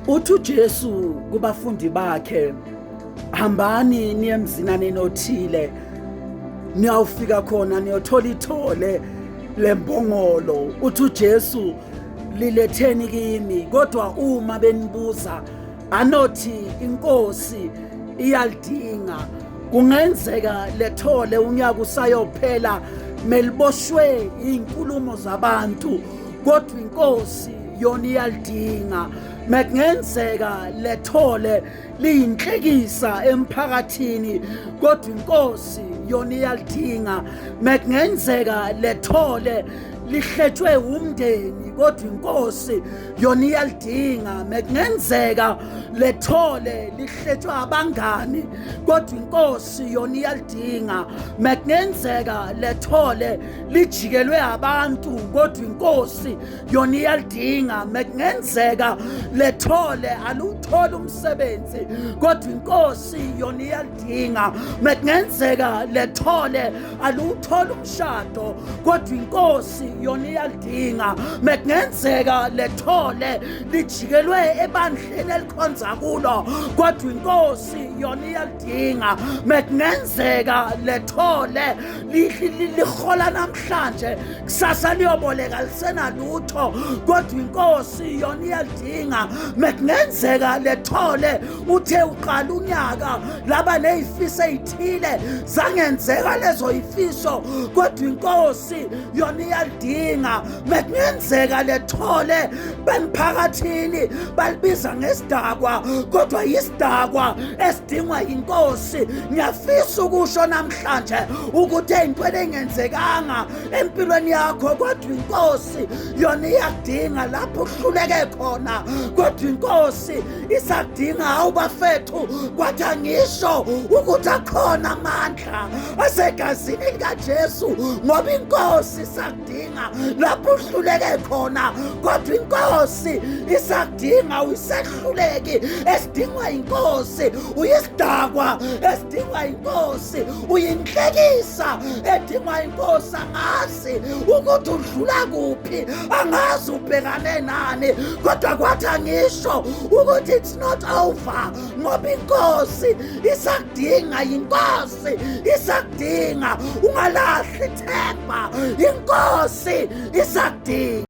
Uthi uJesu kubafundi bakhe, hambani niye emzinaneni othile, niyawufika khona niyothola ithole lembongolo. Uthi uJesu, liletheni kimi, kodwa uma benibuza anothi inkosi iyalidinga. Kungenzeka lethole unyaka usayophela meliboshwe izinkulumo zabantu, kodwa inkosi yona iyalidinga. Mekungenzeka lethole liyinhlekisa emphakathini, kodwa inkosi yona iyalidinga. Mekungenzeka lethole lihletshwe umndeni, kodwa inkosi yona iyalidinga. Mekungenzeka lethole lihletshwe abangani, kodwa inkosi yona iyalidinga. Mekungenzeka lethole lijikelwe abantu, kodwa inkosi yona iyalidinga. Mekungenzeka lethole aluwutholi umsebenzi, kodwa inkosi yona iyalidinga. Mekungenzeka lethole aluwutholi umshado, kodwa inkosi yona iyalidinga. Mekungenzeka lethole lijikelwe ebandleni elikhonza kulo, kodwa inkosi yona iyalidinga. Mekungenzeka lethole lihola namhlanje, kusasa liyoboleka lisenalutho, kodwa inkosi yona iyalidinga. Mekungenzeka lethole uthe uqala unyaka laba nezifiso ezithile, zangenzeka lezo ifiso, kodwa inkosi yona iyalidinga. Mekungenzeka lethole bemphakathini balibiza ngesidakwa, kodwa yisidakwa esidingwa yinkosi. Ngiyafisa ukusho namhlanje ukuthi ey'ntweni ey'ngenzekanga empilweni yakho, kodwa inkosi yona iyakudinga. Lapho uhluleke khona, kodwa inkosi isakudinga. Hawu bafethu, kwathi angisho ukuthi akhona amandla asegazini likaJesu, ngoba inkosi isakudinga. Lapho uhluleke khona, kodwa inkosi isakudinga. Uyisehluleki esidingwa inkosi, uyisidakwa esidingwa inkosi, uyinhlekisa edingwa inkosi. Angazi ukuthi udlula kuphi, angazi ubhekane nani, kodwa kwathi angisho ukuthi it's not over, ngoba inkosi isakudinga. Inkosi isakudinga, ungalahli ithemba, inkosi isakudinga.